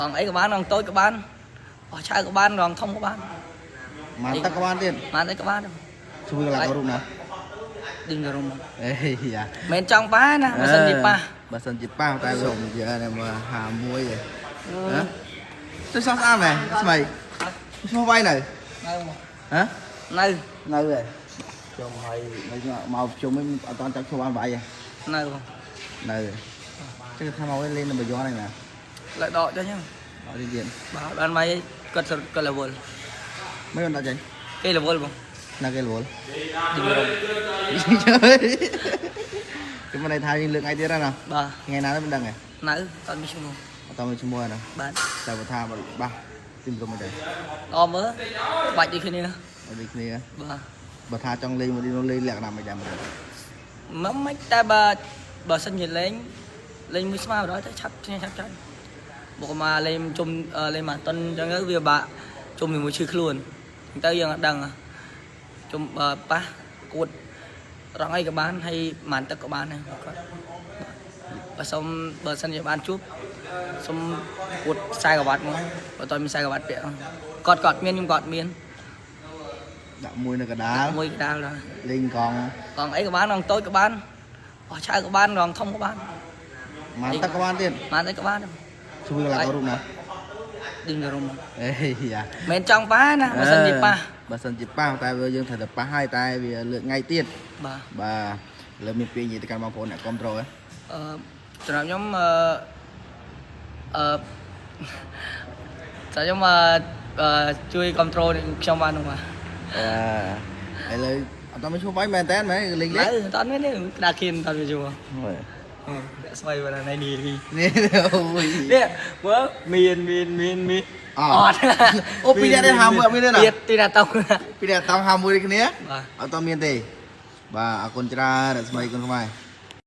រងអីក៏បានរងតូចក៏បានអស់ឆៅក៏បានរងធំក៏បាន មកទឹកក៏បានទៀត បានអីក៏បាន ជួយកន្លងរូបណា ឌីងរុំ អេយ៉ា មិនចង់ប៉ាណាបើសិនជាប៉ា បើសិនជាប៉ះតែសុំយើនេះមក51ឯងហ៎ទៅសោះស្អាតមែនស្មីឈ្មោះវាយនៅ នៅមក ហ៎ នៅ នៅឯងខ្ញុំហើយនៅមកជុំវិញអត់តាន់ចាប់ឈ្មោះបានវាយឯង នៅបង នៅចឹងថាមកវិញលេងនៅបាយ័នឯណា ឡើយដកចុះចឹង អត់ទៀត បាទបានមកគាត់គាត់រវល់ មិនបានដល់ចេញ គេរវល់បង ណាគេរវល់ ឌីងរុំ ខ្ញុំមិនថាយើងលើកថ្ងៃទៀតណា បាទ ថ្ងៃណាទៅមិនដឹងឯង នៅអត់មានឈ្មោះ អត់តមានឈ្មោះណា បាទ តែបើថាបាសទីមរុំមិនដែរ ល្អមើលបាច់ដូចគ្នា អត់ដូចគ្នា បាទ បើថាចង់លេងមួយនេះលេងលក្ខណៈមិនដែរមិន មិនមិនតែបើបើសិនជាលេងលេងមួយស្មើបណ្ដោយទៅឆាប់ឈ្នះឆាប់ចាញ់បុកមកលេងជុំលេងមកតុនអញ្ចឹងទៅវាបាក់ជុំជាមួយឈឺខ្លួនអញ្ចឹងទៅយើងអត់ដឹងជុំប៉ះគួតរងអីក៏បានហើយមិនទឹកក៏បានដែរគាត់បើសុំបើសិនជាបានជួបសុំគួតខ្សែក្រវ៉ាត់មកបើតើមានខ្សែក្រវ៉ាត់ពាក់គាត់គាត់មានខ្ញុំគាត់មាន ដាក់មួយនៅកដាល មួយកដាលដែរ លេងកង រងអីក៏បានរងតូចក៏បានអស់ឆៅក៏បានរងធំក៏បាន មកទឹកក៏បានទៀត បានអីក៏បាន ជួយកន្លងរូបណា ឌីងរុំ អេយ៉ា មិនចង់ប៉ាណាបើសិនជាប៉ះ បើសិនជាប៉ះតែវាយើងត្រូវតែប៉ះហើយតែវាលើកថ្ងៃទៀត បាទ បាទលើមានពាក្យនិយាយទៅកាន់បងប្អូនអ្នកគ្រប់ត្រូល អឺសម្រាប់ខ្ញុំអឺអឺសម្រាប់ខ្ញុំអឺជួយគ្រប់គ្រងខ្ញុំបាននោះបាទ អឺឥឡូវអត់តមានឈ្មោះបាយមែនតើមែនលេងលេ ឡើ ង យតើមានទេក្តារខៀនតើមានជួដាក់ស្វ័យបើណៃនេះ នេះអូយ នេះមើលមានមានមានមាន អត់អូពីរអ្នកនេះហាមួយអត់មានទេណា ទៀតទីណាតោ ពីរអ្នកតង់ហាមួយដូចគ្នា បាទ អត់តមានទេបាទអរគុណច្រើនរស្មីគុណខ្មែរ